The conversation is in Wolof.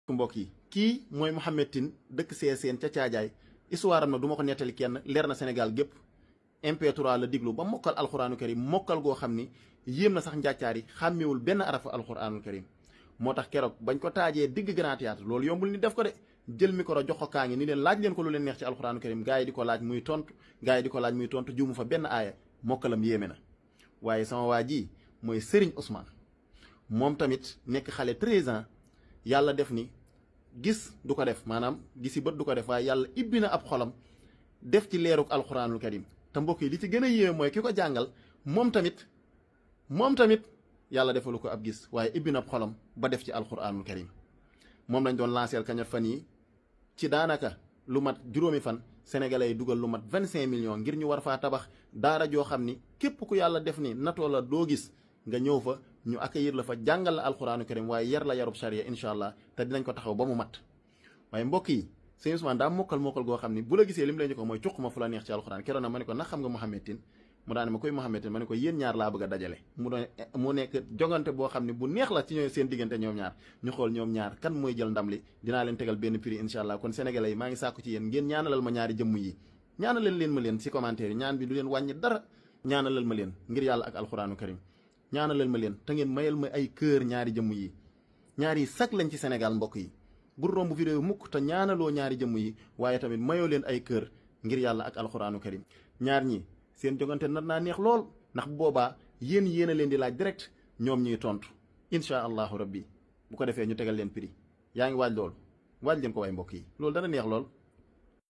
mbokk yi kii mooy Mouhamed Tine dëkk CSN ca Caajaay histoire am na du ma ko nettali kenn leer na Sénégal gépp MP3 la diglu ba mokkal alxuraanu karim mokkal goo xam ni yéem na sax njàccaar yi xàmmewul benn arafa alxuraanu karim moo tax keroog bañ ko taajee digg Grand Théâtre loolu yombul ni def ko de jël micro jox ko kaa ngi ni leen laaj leen ko lu leen neex ci alxuraanu karim gaa yi di ko laaj muy tontu gaa yi di ko laaj muy tontu juumu fa benn aaya mokkalam yéeme na waaye sama waa ji mooy Serigne Ousmane moom tamit nekk xale 13 ans yàlla def ni gis du ko def maanaam gisi bët du ko def waaye yàlla ibbi na ab xolam def ci leeruk alxuraanul karim te mbokk yi li ci gën a yéeme mooy ki ko jàngal moom tamit yàlla defalu ko ab gis waaye ibbi na ab xolam ba def ci alxuraanul karim moom lañ doon lanceel kañot fan yi ci daanaka lu mat juróomi fan sénégalais yi dugal lu mat 25 millions ngir ñu war faa tabax daara joo xam ni képp ku yàlla def ni natoo la doo gis nga ñëw fa ñu accueillir la fa jàngal la alxuraanu karim waaye yar la yarub charia incha allah te dinañ ko taxaw ba mu mat waaye mbokk yi sëñ Ousmane daa mokkal goo xam ni bu la gisee li mu lay ñu ko mooy cuq ma fu la neex ci alxuraan keroon na ma ne ko ndax xam nga Mouhamed Tine mu daane ma koy Mouhamed Tine ma ne ko yéen ñaar laa bëgg a dajale mu nekk jongante boo xam ne bu neex la ci ñooy seen diggante ñoom ñaar ñu xool ñoom ñaar kan mooy jël ndam li dinaa leen tegal benn prix incha allah kon sénégalais yi maa ngi sàkku ci yéen ngeen ñaanalal ma ñaari jëmm yi ñaanalal leen ma leen ci commentaire yi ñaan bi du leen wàññi dara ñaanalal ma leen ngir yàlla ak alxuraanu karim ñaanalal ma leen te ngeen mayal ma ay kër ñaari jëmm yi ñaar yi sak lañ ci Sénégal mbokk yi bu romb vidéo mukk te ñaanaloo ñaari jëmm yi waaye tamit mayoo leen ay kër ngir yàlla ak alxuraanu karim ñaar ñi seen jogante nar naa neex lool ndax bu boobaa yéen a leen di laaj direct ñoom ñuy tontu incha allahu rabbi bu ko defee ñu tegal leen prix yaa ngi waaj loolu waaj leen ko waay mbokk yi loolu dana neex lool